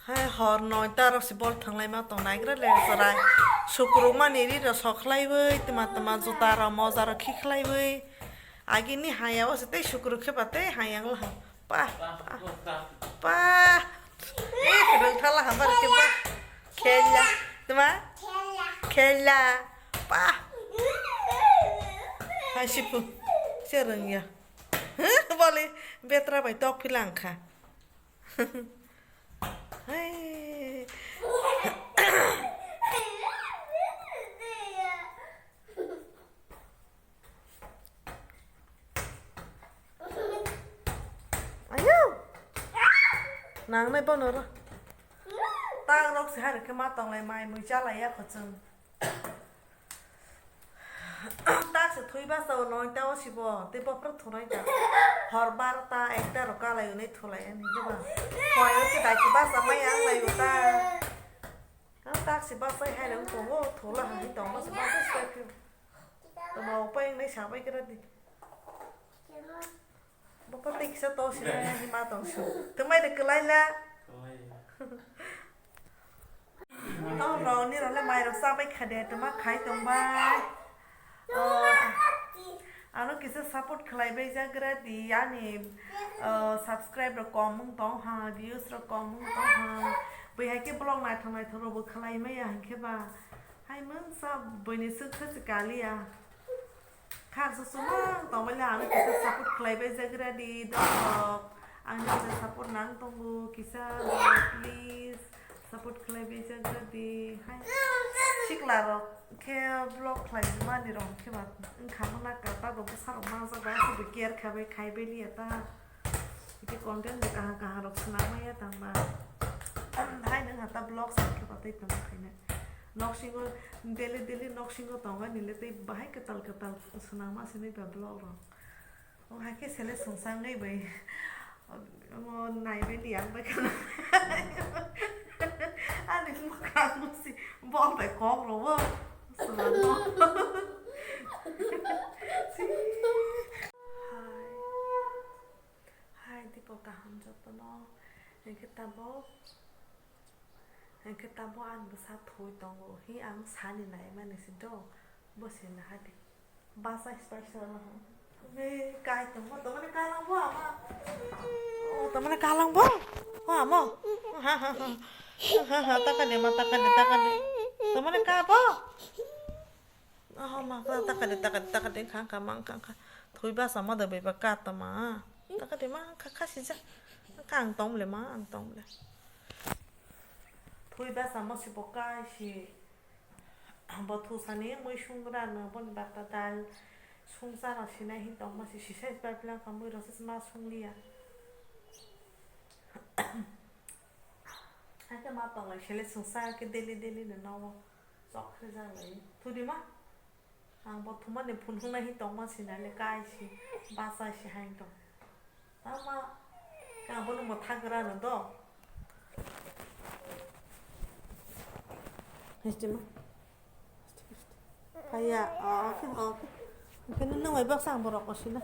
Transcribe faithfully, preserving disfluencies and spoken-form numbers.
Hai hor noita rok se bol thwnglaima tong naigra le chwrai. Sukruk mani ri rok sokhlaiwi, tma tma juta rok moja rok khikhlaiwi. Agini haya o se tei sukruk khe ba tei hayang la ha. Pa, pa, pa. Eh, rwng thala hamar khe ba. Khela, tma? Khela. Pa. Hai sipu. Se rwng ya. Bole betra bai tok philang kha. Hai. Ayo. Nangnai bono ro. Tang rok se hai rok khe ma tonglai mai mui chalai ya kho chwng. Tak se thui basa o noita o sibo tei bophra thunai ta. Hor barota ekta rok kalai unai thulai ani khe ba. Hoi o khe dai khe basa mai ang lai uta. Ang tak se basa hai rok tongo thula hai tongo se basa sai khe. Tama upai nai sabai kira di. Bapa tei kisa to sina ya hima tong su. Tumai de kelai la. Tong roni role mai rok sabai khade tuma khai tong bai. Oh, ano kisa support khlai bai jagra di yani, oh, subscribe rok kom wng tong ha, views rok kom wng tong ha. Bai hai ke vlog naithok naithok rok bo khlai mai ya hinkhe ba. Hai mung sa bini suk sa se kali ya. Khar su sumang tongbai le, ano kisa support khlai bai jagra di, dok. Ang ni support nang tongo, kisa, please, support khlai bai jagra di. Hai, sikla rok khe vlog khlai mani rok khe ba, wngkha mona ka, ta bo bwsa rok manjak ba, aswk bo care kha bai khai bai liya ta. Iti content de kaham kaham rok swnam maya tangma. Hai nwng hata vlog sa khe ba tei tongma khaina. Noksingo daily daily noksingo tongani le tei bahai kwtal kwtal swnam ma sini ba vlog rok. O hai khe sele sungsang ngai bai. Omo nai bai di ang bai khana. Ani mwkhang si bol bai kok ro bo. Swnam mo. Hai. Hai, dipo kaham jotono. Hingke tabok, hingke tabok ang bwsa thwi tongo. Hi ang sani naimani si do, bo si nahadi. Basa special no. Be kai tongo, tomani kalang bo ama. Oh, tomani kalang bo? Bo amo? Ha, ha, ha. Ha, ha, takade ma, takade, takade. Tomani ka bo? Oh, ma, ka, takade, takade, takade, kha, kha, ma, kha, kha. Thui basa ma da bai ba ka ta ma. Takade ma, kha, kha, sija. Ka ang tong le ma, ang tong le. Thui basa ma si bo kai si. Bo thusani mui sungra no, boni bata dal sungsa no sinai hi tong ma si, sisai bar bilang ka mui rok se ma sung liya. Hai ke ma tong lai sele sungsa ke daily, daily no no. Chok khe jak lai. Thudi ma? Ang bo thumani phunuknai hi tongma sinai le kai si, bachai si hai tong. Tama ka bono mwthang gra no do. Hesti ma. Haya, oke, oke. Oke, nung nang bai baksa ang borok ko sina.